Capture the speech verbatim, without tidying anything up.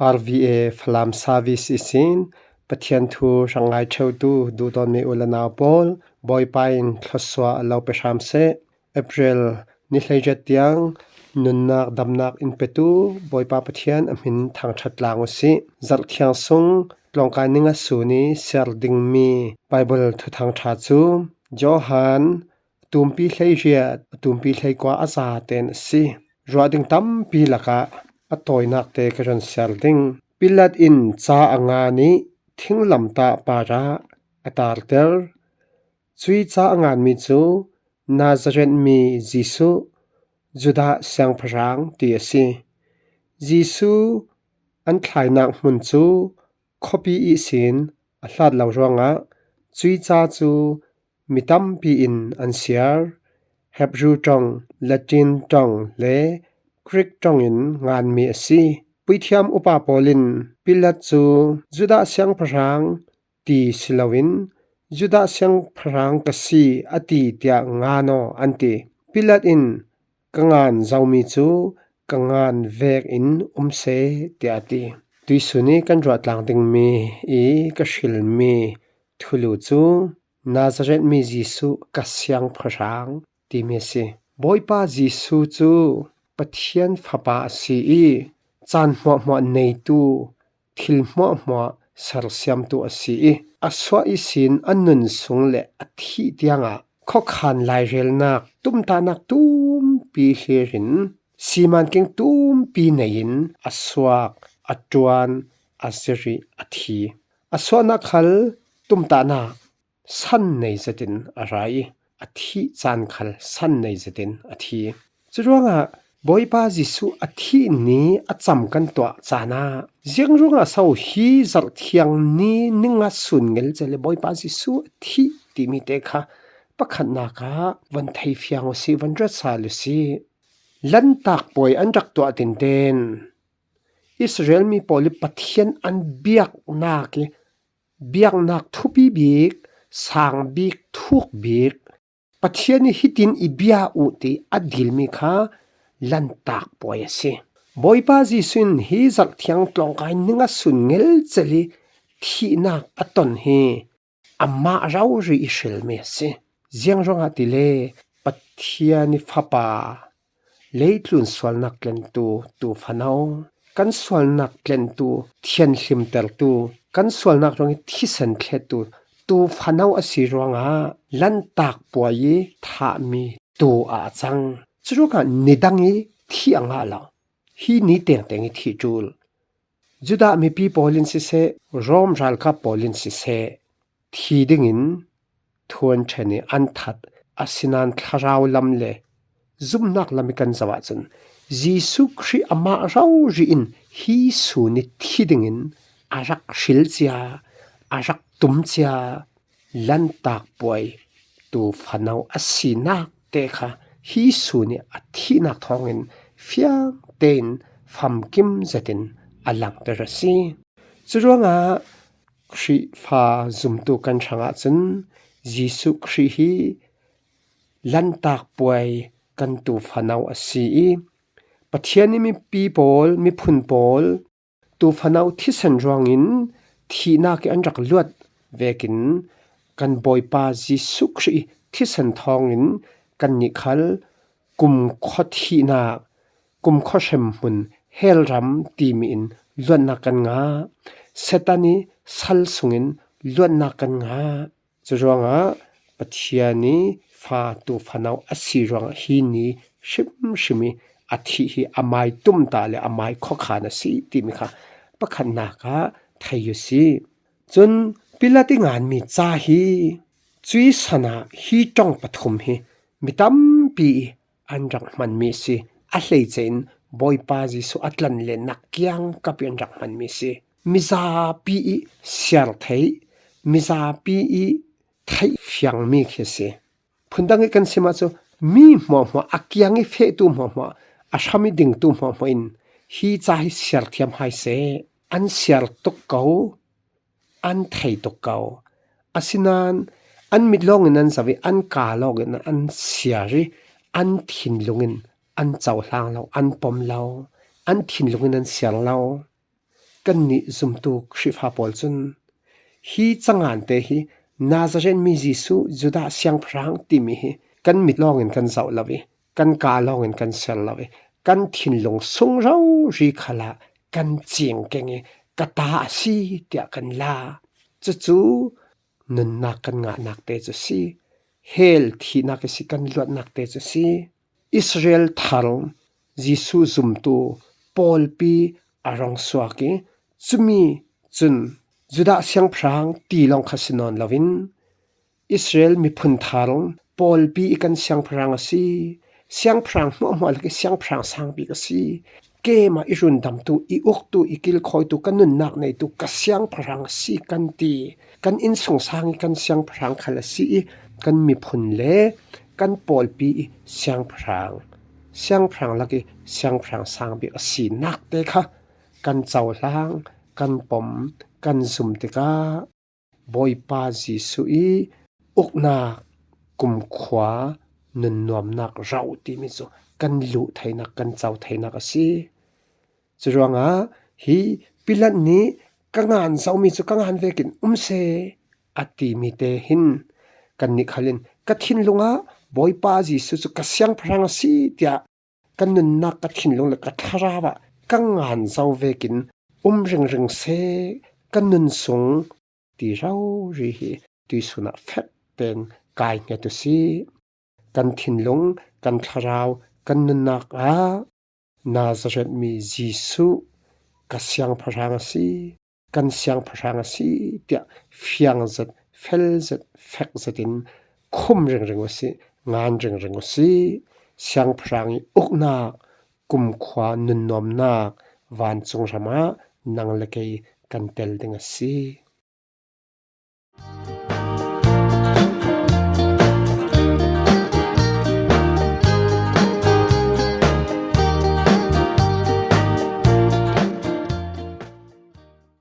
R V A Falam Service ihsin Pathian thu hrang ngai ṭheutu duhdawtmi u le nau pawl, Bawipa in thluasuah lo pe hram seh. April ni hleiriat tiang nunnak damnak in petu Bawipa Pathian a hmin thangṭhat tlang u sih. Zarh thiang sung tlawngkai ninga sun i siar dingmi Baibal thuthang ṭha cu Johan a tumpi hleiriat, a tumpi hleikua a za tein a si. Ruah ding tampi lakah a tawinak te ka run siar ding. Pilat in ca a ngan i thinglamtah parah a tarter. Cui ca a nganmi cu Nazareth mi Jesuh, Judah siangpahrang ti a si. Jesuh an thlainak hmun cu khuapi ihsin a hlat lo ruangah cui ca cu mi tampi in an siar. Hebru ṭong, Latin ṭong le Greek ṭong in nganmi a si. Puithiam upa pawl in Pilat cu Judah siangpahrang ti si loin Judah siangpahrang ka si a ti tiah ngan aw an ti. Pilat in ka ngan zomi cu ka ngan vek in um seh tiah a ti. Tuihsun i kan ruah tlang dingmi i ka hrilmi thulu cu Nazareth mi Jesuh ka siangpahrang timi a si. Bawipa Jesuh cu Pathian Fapa a si i caan hmuahhmuah neitu, thil hmuahhmuah sersiamtu a si i a suah ihsin a nun sung le a thih tiangah khuakhan lairelnak tumtahnak tumpi hlir in siman keng tumpi nei in a suak, a ṭuan, a zir i a thi. A suahnak khal tumtahnak san nei zetin a ra i a thih caan khal san nei zetin a thi. Curuangah Bawipa Jesuh a thih ni a cam kan tuah caan ah ziang ruangah so hi zarh thiang ni ninga sun ngel cele Bawipa Jesuh a thih timi te kha pakhatnak ah van thei fiang u sih, van rat sal u sih. Lantak puai an rak tuah tinten Israel mi pawl i Pathian an biaknak i biaknak thupi bik, sang bik, thuk bik, Pathian i hitin i bia uh ti a dilmi kha lantak puai a si. Bawipa Jesuh in hi zarh thiang tlawngkai ninga sun ngel cel i thihnak a ton hi amah rori i hrilmi a si. Ziang ruangah tile Pathian i Fapa, leitlun sualnak tlentu tu fano, kan sualnak tlentu, thianhlimtertu, kan sualnak ruang i thisen thlettu tu fano a si ruangah lantak puai i thahmi tu ah a cang. Curuangah nidang i thih a ngah lo. Hi ni tengteng i thih ṭul. Judah mipi pawl in siseh, Rom ralkap pawl in siseh, thi dingin thuan ṭhen i an that, asinain thlarau lam le zumhnak lam i kan zoh ahcun Jesuh Khrih amah rori in hi sun i thi dingin a rak hril cia, a rak tum cia, lantak puai tu fano a sinak te kha hi sun i a thihnak thawngin fiang tein famkim zetin a langter a si. Curuangah Khrihfa zumtu kan hrangah cun Jesuh Khrih hi lantak puai kan tu fano a si i Pathian i mipi pawl, miphun pawl, tu fano thisen ruangin thihnak i an rak luat vekin kan Bawipa Jesuh Khrih i thisen thawngin kannih khal kumkhua thihnak, kumkhua hremhmun, hell ram timi in luatnak kan ngah. Satan i sal sungin luatnak kan ngah. Curuangah Pathian i fa tu fano a si ruangah hi ni hrimhrim i a thih hi amai tumtah le amai khuakhan a si timi kha pakhatnak ah thei u sih. Cun Pilat i nganmi ca hi cui san ah hi ṭong pathum hi mi tampi i an rak hmanmi a si. A hleice in Bawipa Jesuh a tlan lennak kiangkap i an rak hmanmi a si. Mizapi i siar theih, mizapi i theih fiangmi khi a si. Phundang i kan sim ahcun mi hmuahhmuah, a kiang i fehtu hmuahhmuah, a hram i dingtu hmuahhmuah in hi ca hi siar thiam hai seh. An siar tuk ko, an thei tuk ko. Asinain an mit lawngin an zoh i, an kaa lawngin an siar i, an thinlung in an cohlang lo, an pom lo, an thinlung in an siar lo. kannih zumtu Khrihfa pawl cun hi cangante hi Nazareth mi Jesuh, Judah siangpahrang timi hi kan mit lawngin kan zoh lo i, kan kaa lawngin kan ser lo i, kan thinlung sung rori khalah kan cing keng i, ka ta a si tiah kan la. Cucu nunnak kan ngahnak te cu si. Hell thihnak i si, kan luatnak te cu si. Israel thar Jesuh zumtu pawlpi a rung suak i, cumi cun Judah siangpahrang ti lawng kha si nawn loin, Israel miphun thar pawlpi i kan siangpahrang a si. Siangpahrang hmuahhmuah lak i siangpahrang sang bik a si. Keimah i rundamtu, i uktu, i kilkhawitu, ka nunnak neitu, ka siangpahrang a si kan ti. Kan innsungsang i kan siangpahrang khal a si i, kan miphun le kan pawlpi i siangpahrang, siangpahrang lak i siangpahrang sang bik a sinak te kha kan cohlang, kan pom, kan zum tikah Bawipa Jesuh i uknak, kumkhua, nunnuamnak, rauh timi cu kan luh theinak, kan co theinak a si. Curuangah hi Pilat nih, "Ka ngan zomi cu ka ngan vekin um seh," a timi te hin kannih khal in, "Ka thinlung ah Bawipa Jesuh cu ka siangpahrang a si," tiah ka nunnak, ka thinlung le ka thlarau ah ka ngan zo vekin um ringring seh, ka nun sung, ti rori hi tuihsun ah fek tein kai hnget u sih. Kan thinlung, kan thlarau, kan nunnak ah Nazareth mi Jesuh ka siangpahrang a si, kan siangpahrang a si tiah fiang zet, fel zet, fek zet in khum ringring u sih, ngan ringring u sih. Siangpahrang i uknak, kumkhua, nunnuamnak vancung ram ah nang le kei kan tel ding a si.